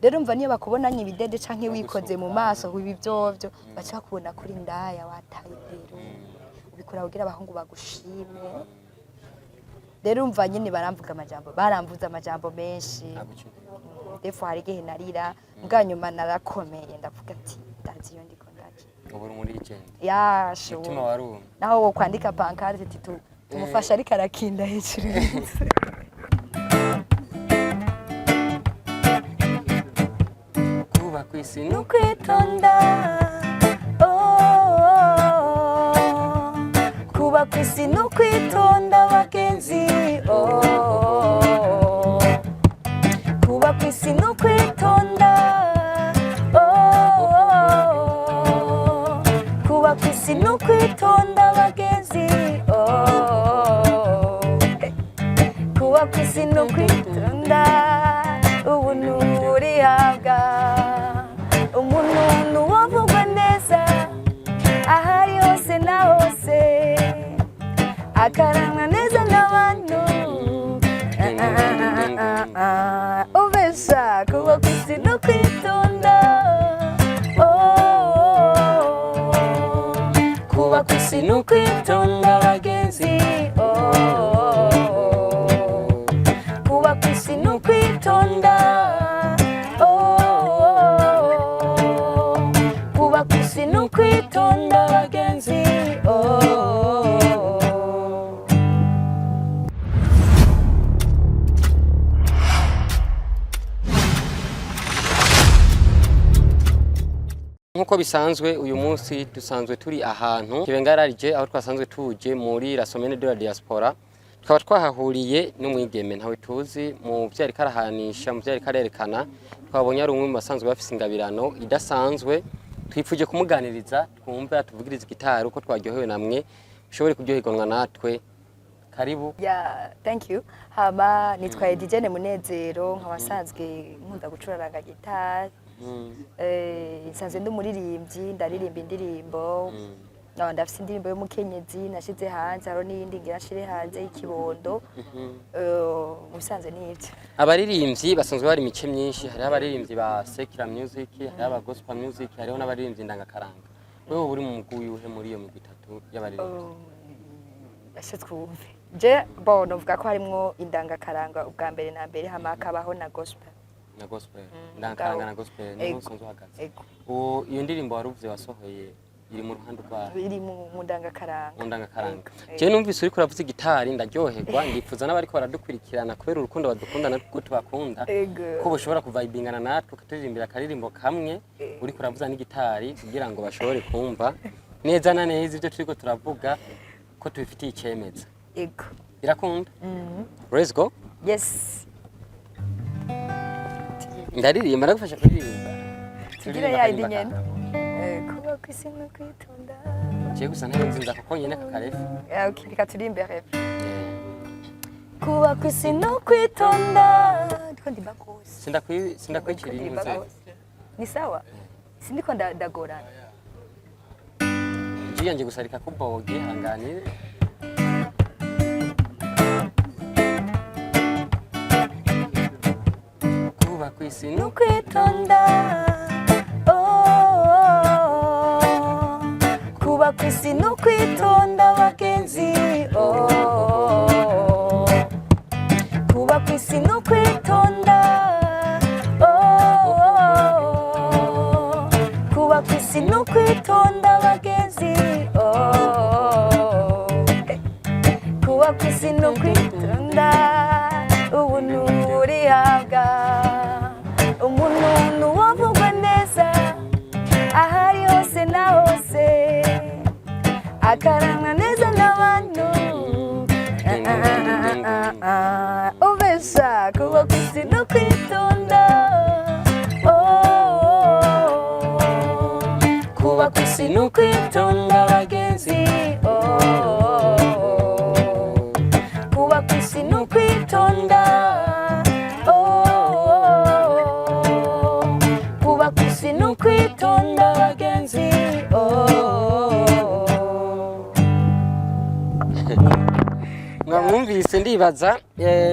Rero umva, niyo bakubonanye ibidede canke wikoze mu maso ibi vyovyo, baca bakubona kuri ndaya, wataye indero, ubikora kugira abahungu bagushime. Rero umva nyine baramvuga amajambo, baramvuze amajambo menshi. Des fois hari igihe narira, mbwa nyuma narakomeye, ndavuga ati ndazi iyo ndiko ndaja. Ubu uri muri legend. Yashe. Umutima warumye. Naho wo kwandika pancarte ati tumufasha ariko arakinda hejuru y'inzu. Kuba kw'isi no Nukwitonda, oh, kuba kw'isi nukwitonda bagenzi, oh, kuba kw'isi nukwitonda, oh, kuba kw'isi nukwitonda bagenzi, oh, kuba kw'isi nukwitonda. Ubuntu burihabwa umuntu nuwovugwa neza ahari hose na hose, akaramwa neza n'abantu. Ubesha, kuba kw'isi no kwitonda, oh, kuba kw'isi no kwitonda bagenzi, oh, kuba kw'isi no kwitonda, oh, kuba kw'isi no kwitonda bagenzi, oh. Nk'uko bisanzwe, uyu munsi dusanzwe turi ahantu kibengararije, aho twasanzwe tuje muri la semaine de la diaspora, tukaba twahahuriye n'umwigeme ntawe tuzi. Mu vyo yariko arahanisha, mu vyo yariko arerekana, twabonye ari umwe mu basanzwe bafise ingabirano idasanzwe. Twifuje kumuganiriza, twumve atuvugirize igitari uko twaryohewe, namwe ushobore kuryoherwa natwe. Karibu. Yeah, thank you. Hama nitwa Edijene Munezero, nkaba nsanzwe nkunda gucuraranga gitari. Nsanzwe ndi umuririmbyi, ndaririmba indirimbo. Nkaba ndafise indirimbo y'umukenyezi nashize hanze, hariho n'iyindi ngira nshire hanze y'ikibondo. Mu bisanzwe n'ivyo. Abaririmbyi basanzwe bari imice myinshi: hariho abaririmbyi ba secular music, hariho aba gospel music, hariho n'abaririmbyi ndangakaranga. Wewe uri mu mugwi uwuhe muri iyo migwi itatu y'abaririmbyi? Ese twumve. Je bon, novuga ko harimwo indangakaranga ubwa mbere na mbere, hama hakabaho na gospel. Na gospel, ndangakaranga na gospel niho usanzwe uhagaze? Ego. Uwo iyo ndirimbo wari uvuze wasohoye iri mu ruhande rwayo? Iri mu ndangakaranga. Mu ndangakaranga. Ego. Jewe numvise uriko uravuza igitari ndaryoherwa, ndifuza n'abariko baradukurikirana, kubera urukundo badukunda natwe tubakunda, ko boshobora kuvibingana natwe ukaturirimbira akaririmbo kamwe uriko uravuza n'igitari, kugira ngo bashobore kumva neza na neza ibyo turiko turavuga ko tubifitiye icemeza. Ego. Birakunda? Let's go. Yes. Ndaririmba, ndagufasha kuririmba. Tugira Turirimba ya yindi akaririmba nyene. kawe. Kuba kw'isi no kwitonda. Jewe gusa ntayo nzi kuko nyene aka karefu. Okay, reka turimbe rero. Kuba kw'isi no kwitonda. Ndiko ndimba gose. Sindakwicira Ndiko ndimba intuze. gose. Ni sawa? Sindiko ndagorana. Ijwi yanje gusa rikakuboge, hanganire. Kuba kw'isi no No kwitonda, oh, kuba kw'isi no kwitonda bagenzi, oh, kuba kw'isi no kwitonda, oh, kuba kw'isi no kwitonda bagenzi, oh, kuba kw'isi no kwitonda. Ubuntu burihabwa umuntu nuwovugwa neza ahari hose na hose, akaramwa neza n'abantu. Ubesha, kuba kw'isi no kwitonda, oh, kuba kw'isi no kwitonda bagenzi, oh, kuba kw'isi no kwitonda, oh, kuba kw'isi no kwitonda bagenzi, oh. Mwamwumvise. Mwamwumvise, ndibaza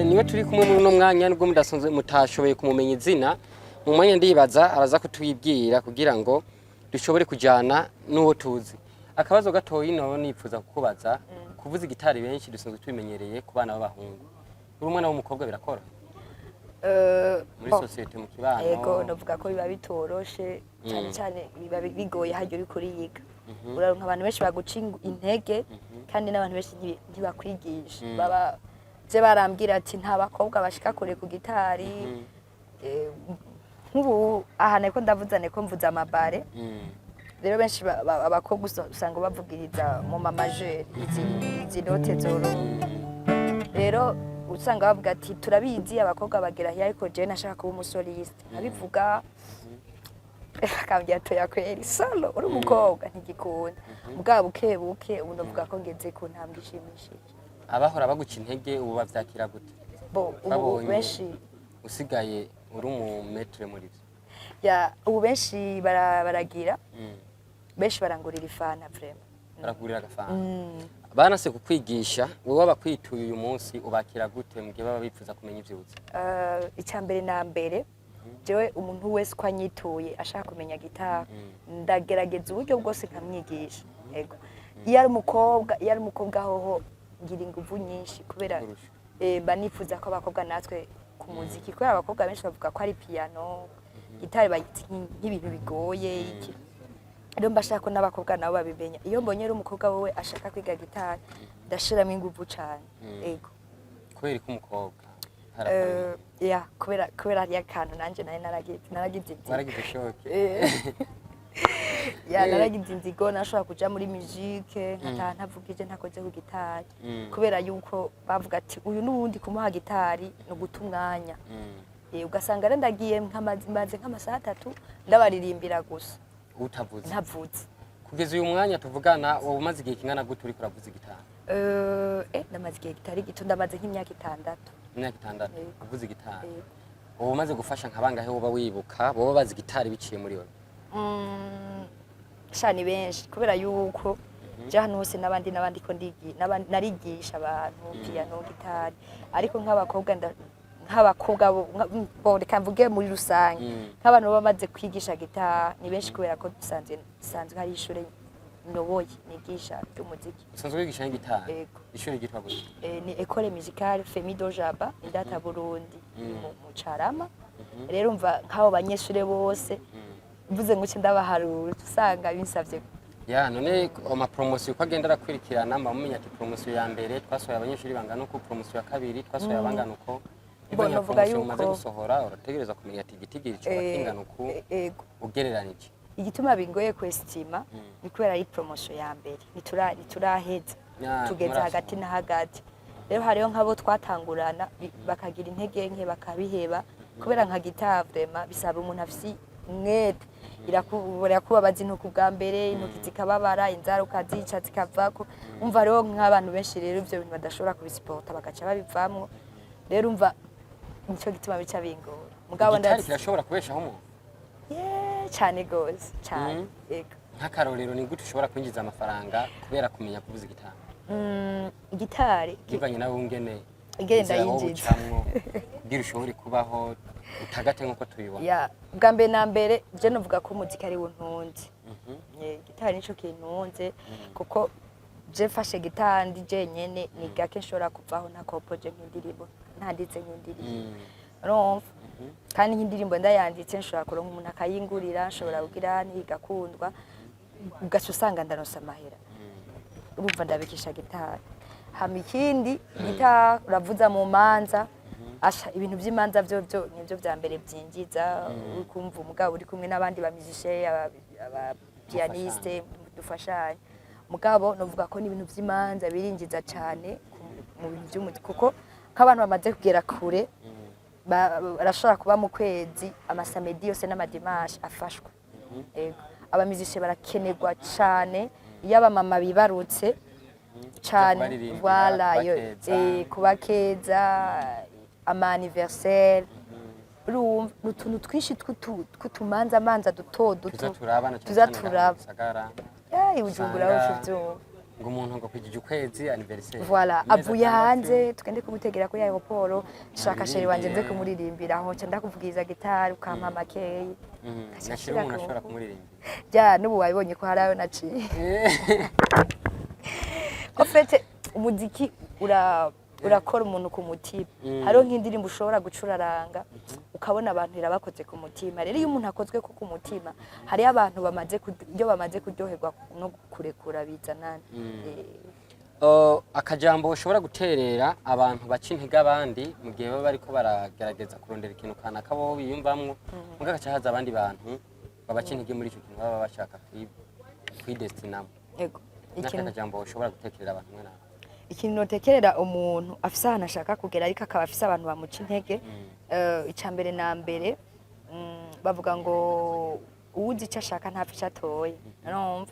niwe turi kumwe muri uno mwanya, nubwo mudasanzwe mutashoboye kumumenya izina. Mu mwanya ndibaza araza kutwibwira kugira ngo dushobore kujyana n'uwo tuzi. Akabazo gatoyi no nipfuza kukubaza: kuvuza igitari benshi dusanzwe tubimenyereye ku bana b'abahungu, uri umwana w'umukobwa birakora muri Bon. société, mu kibano? Ego, novuga ko biba bitoroshe cyane cyane, biba bigoye harya uriko uriyiga. Uraronka abantu benshi baguca intege, kandi n'abantu benshi ntibakwigisha. Baba je barambwira ati nta bakobwa bashika kure ku gitari. Nk'ubu aha niko ndavuza, niko mvuza ama barré. Rero benshi abakobwa usanga bavugiriza mu ma majeur, izi notes zoroha. Rero usanga bavuga ati turabizi abakobwa bagera hiya, ariko jewe nashaka kuba umu soliste. Nkabivuga akambwira toya kweri, solo uri umukobwa ntigikunda. Mugabo buke buke ubu novuga ko ngeze ku ntambwe ishimishije. Abahora baguca intege ubu bavyakira gute? Bo ubu Babonye benshi usigaye uri umu maître muri vyo. Ya, ubu benshi baragira benshi barangurira ifana vraiment. Barakugurira agafanta. Banase kukwigisha, wowe abakwituye uyu munsi ubakira gute mu gihe baba bifuza kumenya ivyo uzi? Icya mbere na mbere, jewe umuntu wese uko anyituye ashaka kumenya gitari, ndagerageza uburyo bwose nkamwigisha. Ego, iyo ari umukobwa hoho ngira inguvu nyinshi kubera Kurusha. Mba nifuza ko abakobwa natwe ku muziki, kubera abakobwa benshi bavuga ko ari piano, gitari bayita nk'ibintu bigoye iki. Rero mba shaka ko n'abakobwa nabo babimenya. Iyo mbonye rero umukobwa wowe ashaka kwiga gitari, ndashiramo inguvu cane. Ego. Kubera ko umukobwa Ya, kubera hariyo akantu nanje nari naragize inzigo. Waragize choc. Ya, naragize inzigo. Nashobora kuja muri musique nkataha ntavugije, ntakoze ku gitari, kubera yuko bavuga ati uyu n'uwundi kumuha gitari ni uguta umwanya. Ugasanga rero ndagiye maze nk'amasaha 3 ndabaririmbira gusa. Utavuze. Ntavuze. Kugeza uyu mwanya tuvugana, wowe umaze igihe kingana gute uriko uravuza igitari? Ndamaze igihe kitari gito, ndamaze nk'imyaka 6. Imyaka 6 Yego. uvuza igitari. Yego. Uba umaze gufasha nka bangahe woba wibuka boba bazi gitari biciye muri wowe? Sha, ni benshi, kubera yuko je hano hose n'abandi ko narigisha abantu piano, gitari, ariko nk'abakobwa nk'abakobwa bo reka mvuge muri rusange, nk'abantu baba bamaze kwigisha gitari ni benshi, kubera ko dusanzwe hari ishure nyoboye nigisha ry'umuziki. Usanzwe wigisha n'igitari? Yego. Ishuri ryitwa gute? Ni Ecole Musicale Femido Jaba Indata Burundi, iri mu Carama. Rero umva nk'abo banyeshure bose mvuze ngo ndabaharura, usanga binsavye. Ya, none ama promotion uko agenda arakurikirana, mba mumenya ati promotion ya mbere twasohoye abanyeshuri bangana uko, promotion ya kabiri twasohoye abangana uko? Bivanye na Novuga promotion umaze gusohora, urategereza kumenya ati igitigiri coba kingana uku Ego. ugereranije. Igituma bingoye kwestima ni kubera ari promotion ya mbere, ntituraheza. Ya, tugeze ntimurasohora. hagati na hagati. Rero hariho nk'abo twatangurana bakagira intege nke bakabiheba, kubera nka gitari vraiment bisaba umuntu afise umwete. Irakubabaza intoki ubwa mbere, intoki zikababara, inzara ukazica zikavako. Umva rero nk'abantu benshi rero ivyo bintu badashobora kubisupporta bagaca babivamwo. Rero umva nico gituma bica bingora, mugabo Igitari ndazi. kirashobora kubeshaho umuntu? Yeah, cane gose cane. Yego. Nk'akarorero, ni gute ushobora kwinjiza amafaranga kubera kumenya kuvuza igitari? Gitari Bivanye nawe ungene Ingene inzira wowe ndayinjiza. ucamwo kugira ushobore kubaho utagate nk'uko tubibona. Ya, bwa mbere na mbere je novuga ko umuziki ari wo ntunze. Gitari nico kintunze, kuko je mfashe gitari ndi jenyene ni gake nshobora kuvaho ntakompoje nk'indirimbo, ntanditse nk'indirimbo. Urumva kandi nk'indirimbo ndayanditse, nshobora kuronka umuntu akayingurira, nshobora kugira ntigakundwa, ugaca usanga ndaronsa amahera. Urumva ndabikisha gitari. Hama ikindi, gitari uravuza mu manza. Asha, ibintu by'imanza byo byo nibyo vya mbere byinjiza. Uri kumva umugabo uri kumwe n'abandi ba musicien, aba pianiste, dufashanya. Mugabo novuga ko n'ibintu by'imanza birinjiza cyane mu bintu by'umuziki, kuko nk'abantu bamaze kugera kure barashobora kuba mu kwezi ama samedi yose n'ama dimanche afashwe. Ego, aba musicien barakenerwa cyane iyo abamama bibarutse cane. Kubaririmbira, Voilà, kubakeza. Kubakeza, ama anniversaire. Urumva ni utuntu twinshi tw'utumanza manza duto duto tuza turaba na cyane tuza cyane ngaha mu turaba. gisagara. Ya, i Bujumbura Usanga hose uvyumva. Ngo umuntu ngo kwijije ukwezi, anniversaire. Voilà, amezi avuye 6. Hanze tugende kumutegera kuri aéroport, shaka chéri wanje nze kumuririmbira aho, nca ndakuvugiriza gitari, ukampa makeyi. Ngaca Nashira nshira umuntu ku ashobora mufuko. kumuririmbira. Ja, n'ubu wabibonye ko hari ayo naciye. En fait, umuziki urakora umuntu ku mutima. Hariho nk'indirimbo ushobora gucuraranga, ukabona abantu irabakoze ku mutima. Rero iyo umuntu akozwe ko ku mutima, hariyo abantu bamaze iyo bamaze kuryoherwa no kurekura bizanana. Akajambo ushobora guterera abantu baca intege abandi mu gihe baba bariko baragerageza kurondera ikintu kanaka bo biyumvamwo, muga hagaca haza abandi bantu babaca intege muri ico kintu baba bashaka kwidestinamo. Ego. N'aka Ikintu kajambo ushobora gutekerera abantu mwe nawe? Ikintu notekerera umuntu afise ahantu ashaka kugera ariko akaba afise abantu bamuca intege, ica mbere na mbere, bavuga ngo uwuzi icyo ashaka ntapfa icyo atoye. Urumva,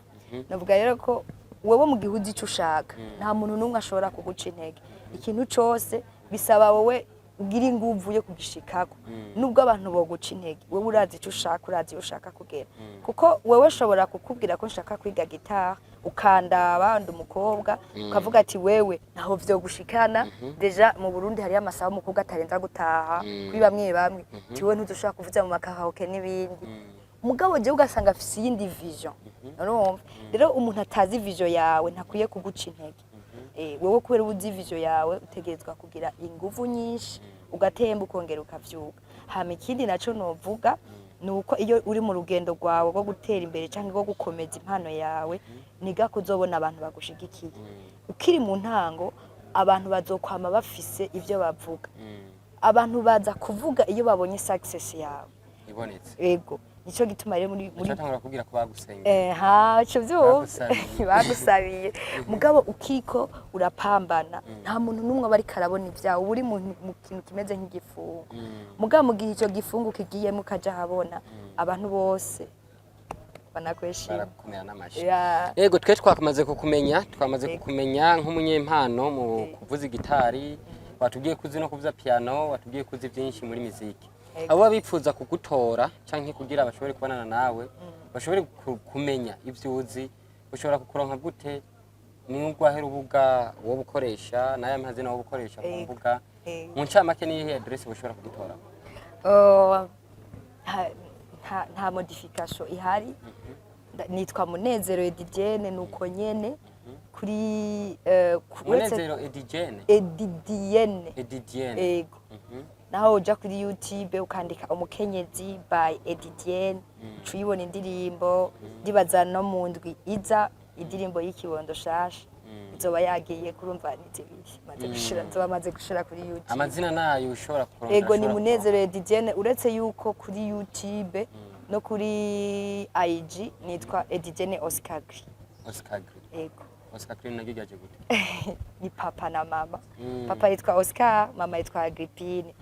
navuga rero ko wewe mu gihe uzi icyo ushaka, nta muntu n'umwe ashobora kuguca intege. Ikintu cose bisaba wowe ugira inguvu yo kugishikako. Nubwo abantu boguca intege, wewe urazi icyo ushaka, urazi iyo ushaka kugera, kuko wewe nshobora kukubwira ko nshaka kwiga gitari, ukandaba ndi umukobwa, ukavuga ati wewe ntaho vyogushikana. Déjà mu Burundi hariyo amasaha umukobwa atarenza gutaha kuri bamwe bamwe, ti wewe ntuzoshobora kuvuza mu makaraoke n'ibindi. Mugabo jewe ugasanga afise iyindi vision. Urumva rero, umuntu atazi vision yawe ntakwiye kuguca intege. Wewe kubera uba uzi vision yawe, utegerezwa kugira inguvu nyinshi, ugatemba, ukongera ukavyuka. Hama ikindi naco novuga ni uko iyo uri mu rugendo rwawe rwo gutera imbere cyangwa rwo gukomeza impano yawe, niga kuzobona abantu bagushigikiye. Ukiri mu ntango, abantu bazokwama bafise ivyo bavuga. Abantu baza kuvuga iyo babonye success yawe ibonetse. Ego, nico gituma rero muri Ucatangura kubwira ko bagusengera. Ha, ico vyumva. Bagusabiye. Bagusabiye. Mugabo ukiko urapambana, nta muntu n'umwe aba ariko arabona ivyawe, uba uri mu kintu kimeze nk'igifungo. Mugabo mu gihe ico gifungo kigiyemo, ukaja ahabona, abantu bose banakwishima. Baragukomera n'amashi. Ya. Yego, twe twamaze kukumenya, twamaze kukumenya nk'umunyempano mu kuvuza igitari. Watubwiye ko uzi no kuvuza piano, watubwiye ko uzi byinshi muri miziki. Ego. Abo bifuza kugutora canke kugira bashobore kubonana nawe, bashobore kumenya ivyo uzi, ushobora kukuronka gute? Ni urwahe rubuga wowe ukoresha, n'aya mazina wowe ukoresha ku mbuga? Ego. Mu ncamake, niyihe adresse ushobora kugutora? Nta modification ihari. Nitwa Munezero Edidienne, nuko nyene kuri uretse Munezero Edidienne. Edidienne. Edidienne. Ego. Naho uja kuri YouTube ukandika "Umukenyezi by Edidienne", uca uyibona indirimbo. Ndibaza no mu ndwi iza indirimbo y'ikibondo shasha izoba yagiye. Kurumva ni zibiri maze gushira, nzoba maze gushira kuri YouTube. Amazina nayo ushobora kurondera? Ego, ni Ashobora Munezero Edidienne, uretse yuko kuri YouTube no kuri IG nitwa Edidienne Oscar Gris. Oscar Gris. Ego. Oscar Gris naryo ryaje gute? Ni papa na mama. Papa yitwa Oscar, mama yitwa Agrippine.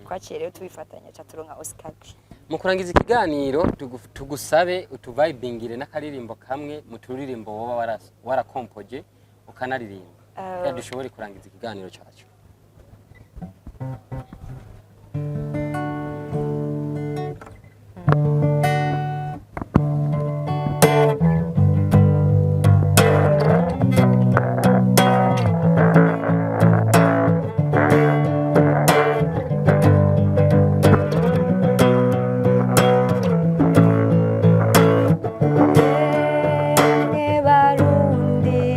Twaciye rero tubifatanya, ca turonka Oscar Gris. Mu kurangiza ikiganiro, tugusabe utuvibingire n'akaririmbo kamwe mu turirimbo woba warakompoje ukanaririmba, kugira dushobore kurangiza ikiganiro cyacu. Emwe Barundi,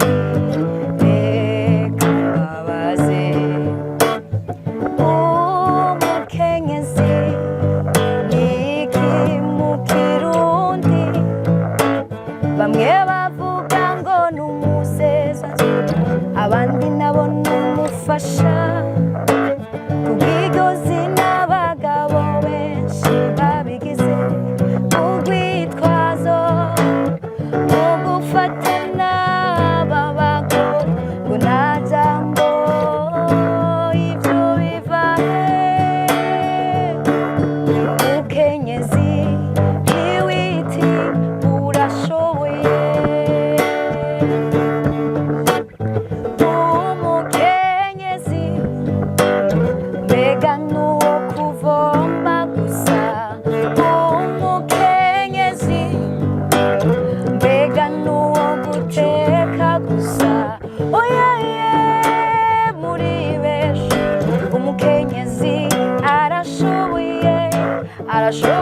reka mbabaze.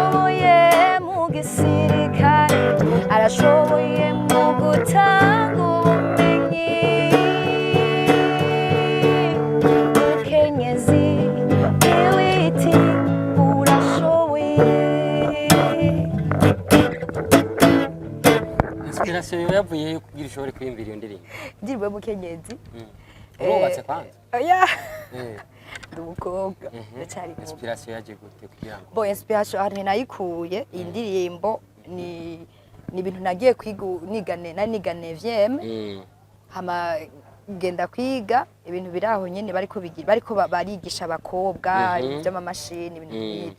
Arashoboye mu gisirikare, arashoboye mu gutanga ubumenyi. Mukenyezi, ntiwiti, urashoboye. Inspiration yawe yavuye he kugira ushobore kwiyumvira iyo ndirimbo? Indirimbo y'umukenyezi? Urubatse kwanza? Oya. Ndi umukobwa, ndacyari muto. Inspiration yaje gute kugira ngo Bo, inspiration ahantu nayikuye iyi ndirimbo ni ibintu nagiye kwiga nigane, nari niga neuvième. Hama ngenda kwiga ibintu biri aho nyene, bariko bigira, bariko barigisha abakobwa ibintu by'amamashini, ibintu nk'ibyo.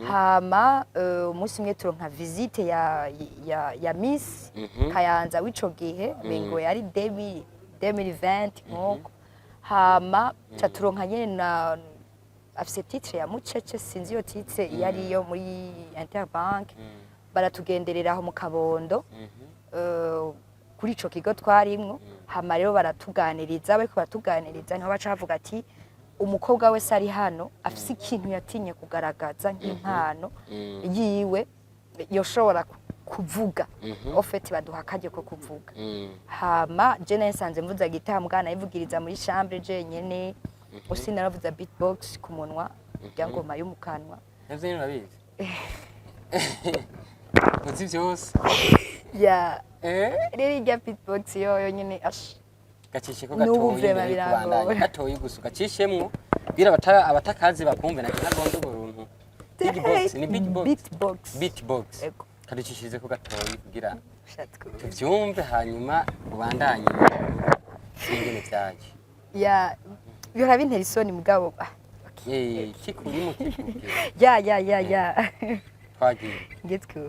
Hama umunsi umwe turonka visite ya Miss Kayanza w'ico gihe, mengo yari 2020 nk'uko. Hama ca turonka nyene na afise titre ya Mucece, sinzi iyo titre iyo ariyo, muri Interbank. Baratugenderera aho mu Kabondo, kuri ico kigo twarimwo. Hama rero baratuganiriza, bariko baratuganiriza niho baca bavuga ati umukobwa wese ari hano afise ikintu yatinye kugaragaza nk'impano yiwe yoshobora kuvuga, au fait baduha akaryo ko kuvuga. Hama je nari nsanze mvuza gitari, mbwana nayivugiriza muri chambre jenyene usi, naravuza beatbox ku munwa, rya ngoma yo mu kanwa. Navyo nyene urabizi, uzi vyose. Ya. Rero irya beatbox yoyo nyene ash. Gacishe ko N'ubu gatoyi vraiment mbere yo kubandanya. birangora. Gatoyi gusa ugacishemwo kugira abatakazi bakumve, na ntagonze urwo runtu. Big box ni big box. Beatbox. Beatbox. Ego. Kaducishirize ko gatoyi kugira Ushatse kuvuga. tuvyumve, hanyuma ubandanye n'ingene vyaje. Ya, bihora bintera isoni mugabo ah, okay. Eh, kikurimo kivuge. Ya. Twagiye. Ngitwe.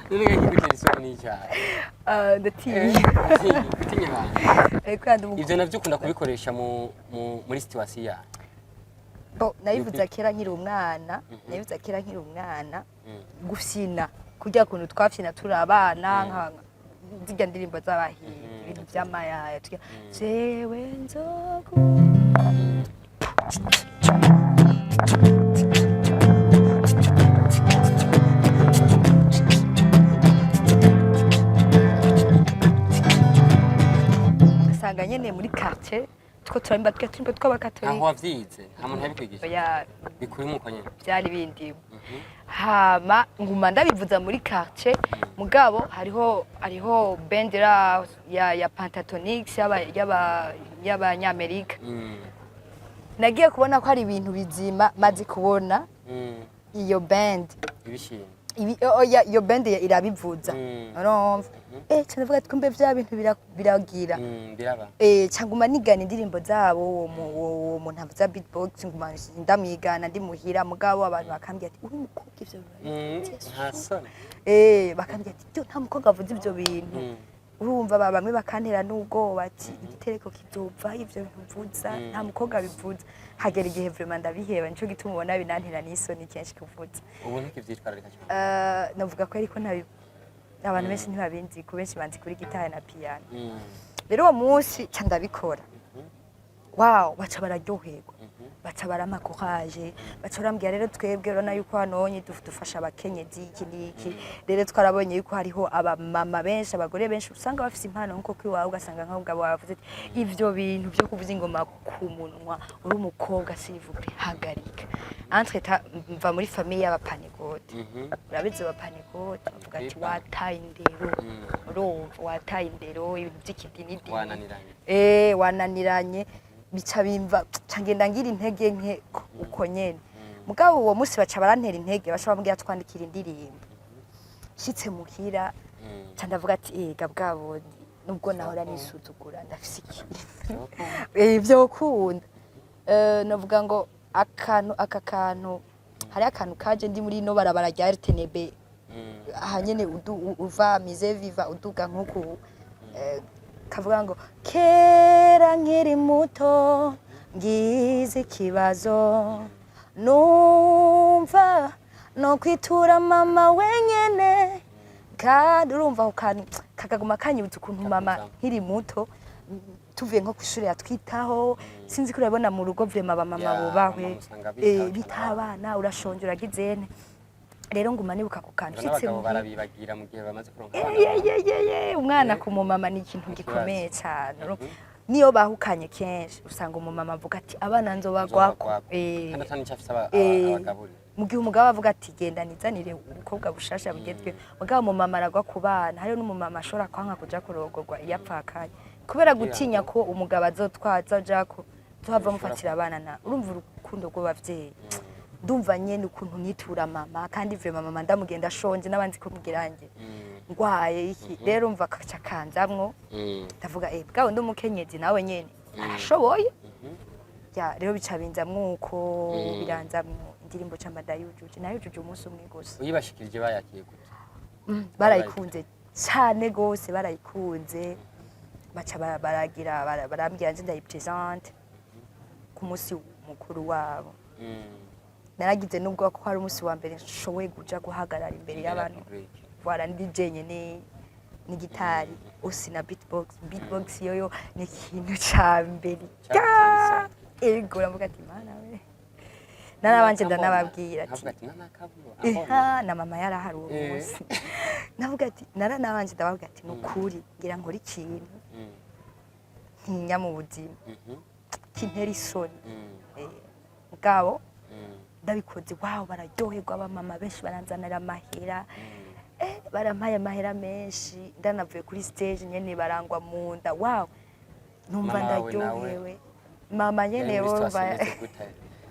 None kigutera isoni n'icyaha? Ah, ndatinya. Gutinya abantu? Kandi ubu Ivyo navyo ukunda kubikoresha muri situation yawe? Bo, nabivuze kera nkiri umwana, nabivuze kera nkiri umwana, gufyina kurya kuntu twafyina turi abana, nka zirya ndirimbo z'abahinzi, ibintu vy'amayaya turya jewe nzogu. Ugasanga nyene muri quartier two turimba twa turimba tw'abakatolika. Ntaho wavyize, nta muntu yabikwigisha? Oya. Bikurimo uko nyene? Byari bindimo, hama nguma ndabivuza muri quartier. Mugabo hariho bendera ya pentatonics y'abanyamerika. Nagiye kubona ko hari ibintu bizima maze kubona iyo band. Ibishimye. Oya, iyo band irabivuza. Urumva, ca ndavuga ati kumbe vya bintu biragira. Biraba. Ca nguma nigana indirimbo zabo, uwo muntu avuza beatbox nguma ndamwigana ndi muhira. Mugabo abantu bakambwira ati uri umukobwa ivyo bintu Nta soni. Bakambwira ati "Yo, nta mukobwa avuze ivyo bintu." Urumva, bamwe bakantera n'ubwoba ati igitereko kizova ivyo bintu mvuza, nta mukobwa abivuza. Hagera igihe vraiment ndabiheba, nico gituma ubona binantera n'isoni kenshi kuvuza. Ubu ntukivyitwararika cyane? Navuga ko ariko ntabi abantu benshi ntibabinzi, ku benshi banzi kuri gitari na piano. Rero uwo munsi ca ndabikora, wow, baca bararyoherwa, baca barampa courage, baca barambwira rero twebwe urabona yuko hanonye dufasha abakenyezi iki n'iki. Rero twarabonye yuko hariho abamama benshi, abagore benshi usanga bafise impano nkuko kwiwawe, ugasanga nk'umugabo wawe avuze ati ivyo bintu vyo kuvuza ingoma ku munwa uri umukobwa, s'il vous plaît, hagarika. Entre temps mva muri famille y'abapanegote. Urabizi abapanegote bavuga ati wataye indero. Urumva, wataye indero, ibintu by'ikidinidini. Wananiranye. Wananiranye, bica bimva ca ngenda ngira intege nke uko nyene. Mugabo uwo munsi baca barantera intege, baca bambwira twandikira indirimbo. Nshitse muhira ca ndavuga ati ega bwabundi nubwo nahora nisuzugura ndafise ikintu vyokunda. Novuga ngo akantu aka kantu, hari akantu kaje ndi muri ino barabara rya RTNB. Aha nyene uva Musée Vivant uduga nk'uku, kavuga ngo: "Kera nkiri muto ngize ikibazo, numva no kwitura mama wenyene." Kandi urumva ako kantu kakaguma kanyibutsa ukuntu mama Kakuzamo. nkiri muto, tuvuye nko kw'ishuri yatwitaho. Sinzi ko urabibona mu rugo, vraiment abamama Ya, bubahwe. abamama usanga bitaho cane. Bitaho abana, urashonje, uragize nte. Rero nguma nibuka ako kantu ngo nshitse n'abagabo muhira. Barabibagira mu gihe bamaze kuronka abana Ye, babo. ye, ye, ye, umwana ku mumama ni ikintu Ikibazo. gikomeye cyane. Niyo bahukanye, kenshi usanga umumama avuga ati: "Abana nzobagwako." Nzobagwako. Kandi ata n'icyo afise abagaburira. Mu gihe umugabo avuga ati: "Genda nizanire ubukobwa bushasha bugezweho." Mugabo umumama aragwa ku bana. Hariho n'umumama ashobora kwanka kuja kurongorwa iyo apfakaye kubera gutinya ko umugabo azotwaza ajako tuhava mufatira abana. Na urumva urukundo rw'abavyeyi. Ndumva nyene ukuntu nitura mama, kandi vraiment mama ndamugenda ashonje n'abandi ko mugirange ngwaye iki. Rero umva kaca kanzamwo. Ndavuga: "Eh, bwawe ndi umukenyezi, nawe nyene arashoboye." Ya, rero bica binzamwo uko. Biranzamwo indirimbo camba ndayujuje, nayujuje umunsi umwe gusa. Uyibashikirije bayakiye gute? Barayikunze cyane gose, barayikunze. Baca baragira barambwira nze ndayipresente ku munsi mukuru wabo. Naragize nubwo ko hari umunsi wa mbere nshoboye kuja guhagarara imbere y'abantu. Public. Voilà, ndi jenyene n'igitari usi na beatbox. Beatbox yoyo ni ikintu ca mbere. Cyaguteye isoni. Ego, uravuga ati: "Mana we." Narabanje ndanababwira ati Nkavuga ati nanakaburo ambona. Eha, na mama yarahari uwo munsi. Navuga ati, naranabanje ndababwira ati: "Nukuri ngira nkore ikintu ntinya mu buzima, kintera isoni." Mugabo ndabikoze, wow, bararyoherwa. Abamama benshi baranzanira amahera. Barampaye amahera menshi. Ndanavuye kuri stage nyene barangwa mu nda. Wow, numva Mama wawe nawe ndaryohewe. Mama nyene yari muri wumva situation imeze gute?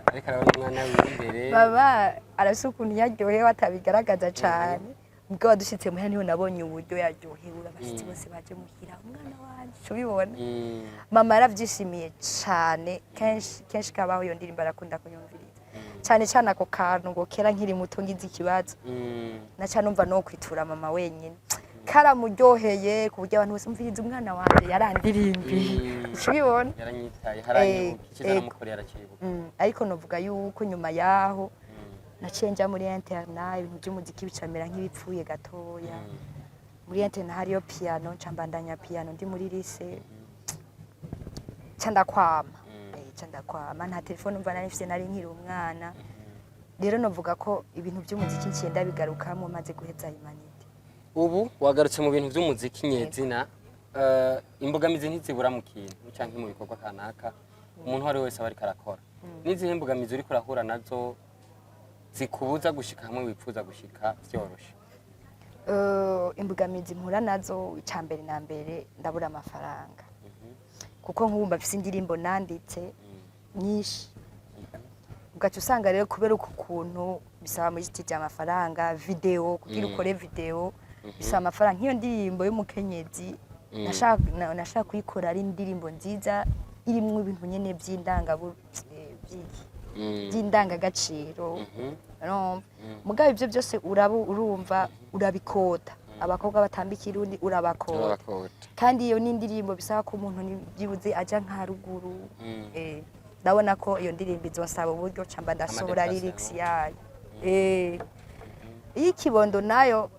Ariko arabona umwana wiwe imbere. Baba arafise ukuntu yaryohewe atabigaragaza cane. Ubwo wadushitse muhira niho nabonye uburyo yaryohewe. Abashitsi bose baje muhira: "Umwana wanje", ubibona. Mama yaravyishimiye cane. Kenshi kenshi kabaho iyo ndirimbo arakunda kuyumviriza cane cane ako kantu ngo: "Kera nkiri muto ngize ikibazo, naca numva no kwitura mama wenyine." Karamuryoheye ku buryo abantu bose: "Umviriza umwana wanje yarandirimbiye." Ubibona. Yaranyitaye, haranyibuka icyiza namukoreye, aracibuka. Ariko novuga yuko nyuma yaho naciye nja muri internat, ibintu by'umuziki bicamera nk'ibipfuye gatoya. Muri internat hariyo piano, nca mbandanya piano ndi muri lycée. Nca ndakwama. Nca ndakwama, nta telefone umva nari mfise, nari nkiri umwana. Rero novuga ko ibintu by'umuziki nciye ndabigarukamo maze guheza humanités. Ubu wagarutse mu bintu by'umuziki nyezina. Imbogamizi ntizibura mu kintu canke mu bikorwa kanaka umuntu uwo ari we wese aba ariko arakora. N'izihe mbogamizi uriko urahura nazo zikubuza gushika hamwe wifuza gushika vyoroshe? Imbogamizi mpura nazo, icya mbere na mbere ndabura amafaranga, kuko nk'ubu mfise indirimbo nanditse nyinshi, ugaca usanga rero kubera uku kuntu bisaba muri studio amafaranga, video, kugira ukore video bisaba amafaranga. Nk'iyo ndirimbo y'umukenyezi nashaka kuyikora ari indirimbo nziza irimwo ibintu nyene by'iki, by'indangagaciro. Urumva, mugabo ibyo byose uraba urumva urabikota, abakobwa batamba ikirundi urabakota. Urabakota. Kandi iyo ni indirimbo bisaba ko umuntu byibuze aja nka ruguru. Ndabona ko iyo ndirimbo izonsaba uburyo, camba ndasohora Ama déplacement. lyrics yayo. Iy'ikibondo nayo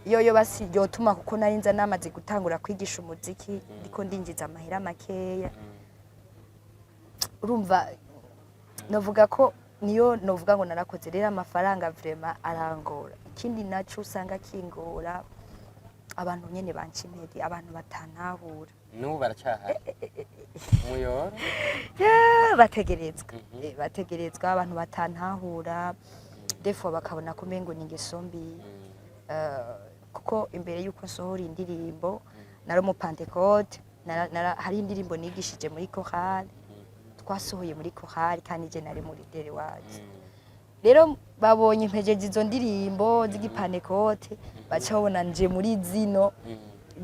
yoyo basi yotuma, kuko nari nza namaze gutangura kwigisha umuziki, ndiko ndinjiza amahera makeya. Urumva novuga ko niyo novuga ngo narakoze. Rero amafaranga vraiment arangora. Ikindi naco usanga kingora, abantu nyene banca intege, abantu batantahura. N'ubu baracyahari umuyoro? Yeah, bategerezwa. Bategerezwa. Abantu batantahura, des fois bakabona ko umengo ni ingeso mbi. Kuko imbere yuko nsohora indirimbo nari umu Pentecôte, hari indirimbo nigishije muri chorale, twasohoye muri chorale, kandi je nari muri leader wacu. Rero babonye impejeje izo ndirimbo z'igipantekote, baca babona nje muri zino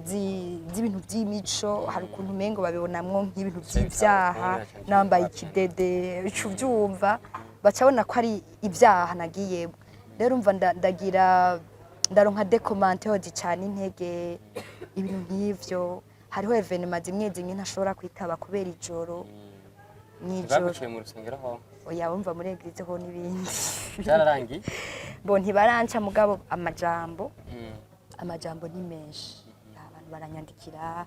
z'ibintu by'imico. Hari ukuntu umengo babibonamwo nk'ibintu by'ivyaha, nambaye ikidede, ico uvyumva, baca babona ko ari ibyaha nagiyemo. Rero umva ndagira Ndaronka des commentaires zicana intege, ibintu nk'ivyo. Hariho événements zimwe zimwe ntashobora kwitaba kubera ijoro, mw'ijoro. Baguciye mu rusengero ho? Oya, wumva muri église ho n'ibindi. Byararangiye? Bo ntibaranca, mugabo amajambo, amajambo ni menshi. Abantu baranyandikira,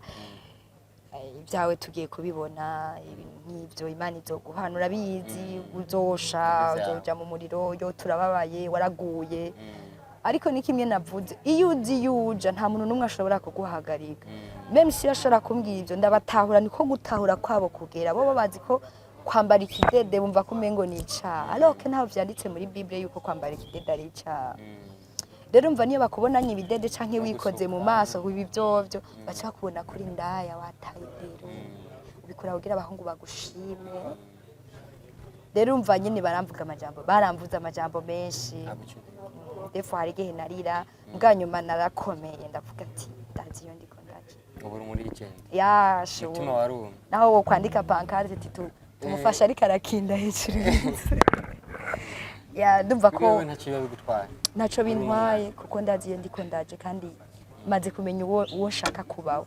ibyawe tugiye kubibona, ibintu nk'ibyo, Imana izoguhana, urabizi, uzosha, Ibyawe. uzoja mu muriro, yo turababaye, waraguye. Ariko ni kimwe navuze, iyo uzi iyo uja, nta muntu n'umwe ashobora kuguhagarika. Même si ashobora kumbwira ibyo, ndabatahura, niko gutahura kwabo kugera bo bazi ko kwambara ikidede bumva ko umengo ni icaha, alors que ntaho vyanditse muri Bible yuko kwambara ikidede ari icaha. Rero umva, niyo bakubonanye ibidede canke wikoze mu maso, ibi vyovyo, baca bakubona kuri ndaya, wataye indero, ubikora kugira abahungu bagushime. Rero umva nyene baramvuga amajambo, baramvuze amajambo menshi. Aguca intege. Des fois hari igihe narira, bwa nyuma narakomeye, ndavuga ati ndazi iyo ndiko ndaja. Ubu uri muri legend. Yashe. Umutima warumye. Naho wo kwandika pancarte ati tumufasha ariko arakinda hejuru y'inzu, ya ndumva ko Wewe ntacyo biba bigutwaye. Ntaco bintwaye, kuko ndazi iyo ndiko ndaje, kandi maze kumenya uwo nshaka kubawe.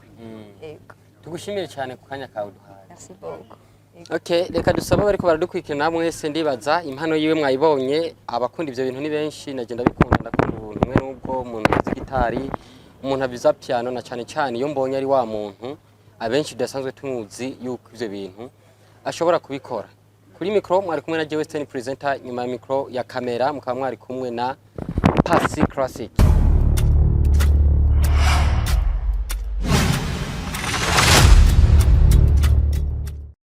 Yego. Tugushimire cyane ku kanya kawe duhaye. Merci beaucoup. Yego. Okay, reka dusabe bariko baradukurikirana mwese, ndibaza impano yiwe mwayibonye. Abakunda ivyo bintu ni benshi, naje ndabikunda, ndakunda ubuntu mwe nubwo umuntu azi gitari, umuntu aviza piano, na cane cane iyo mbonye ari wa muntu abenshi tudasanzwe tumuzi yuko ivyo bintu ashobora kubikora. Kuri micro mwari kumwe na Jewe Western presenter, nyuma ya micro ya kamera mukaba mwari kumwe na Pasi Classic.